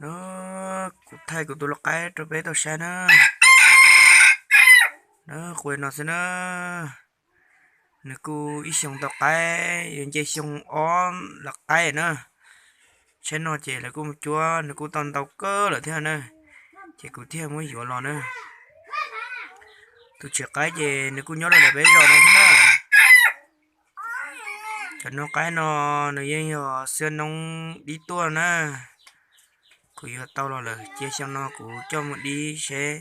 No, kuv thaij kuv tus lau qaib rau peb tau saib na. No, qhov no xwb na. Nws kuj ib xyoo tau qaib, yuav nce xyoo ob lawm qaib na. Tsheb no ces lawv kuj mus cuab, nws kuj tau ntau kawg lawm thiab na. Ces kuv thiaj muab yuav los na. Tus tswv qaib ces nws kuj nyob rau ntawm peb zos no thiab na. Cov noob qaib no nws yeej yog xwb noob dib tuaj na. Kuv yuav tau los lawm, cia xyoo no kuv coj mus dib seb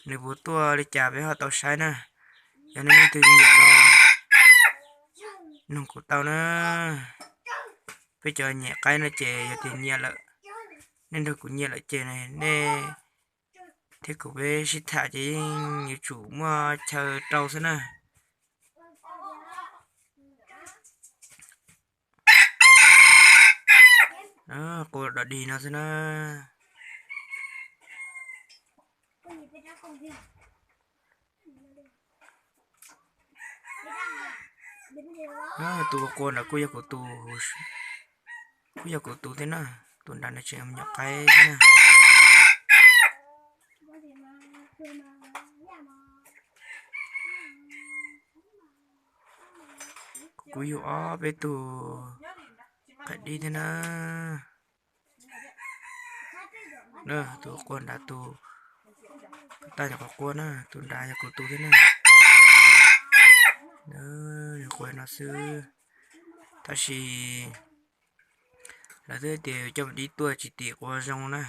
nws puas tuaj li cas peb ho tau saib na. Yog nej leej twg nyiam no, nug kuv tau na. Peb cov nyiam qaib no ces yog tias nyiam lawm, nej nrog kuv nyiam lawm ces nej thiab kuv peb sib tham ces yeej yuav tsum muaj chaw rau xwb na. Qua dog dig no xwb na. Tus qua nrad kuj yog kuv tus, kuj yog kuv tus thiab na. Tus nrad nws tseem nyuam qaib thiab na. Kuv yug ob peb tug qaib dib thiab na. Tus qua nrad tus, tus tag nyuam qhuav qua na, tus nrad yog kuv tus thiab na. Nws qua no xwb. Tab sis lawv twb tias coj mus dib tuaj tsis tim qua zoo na.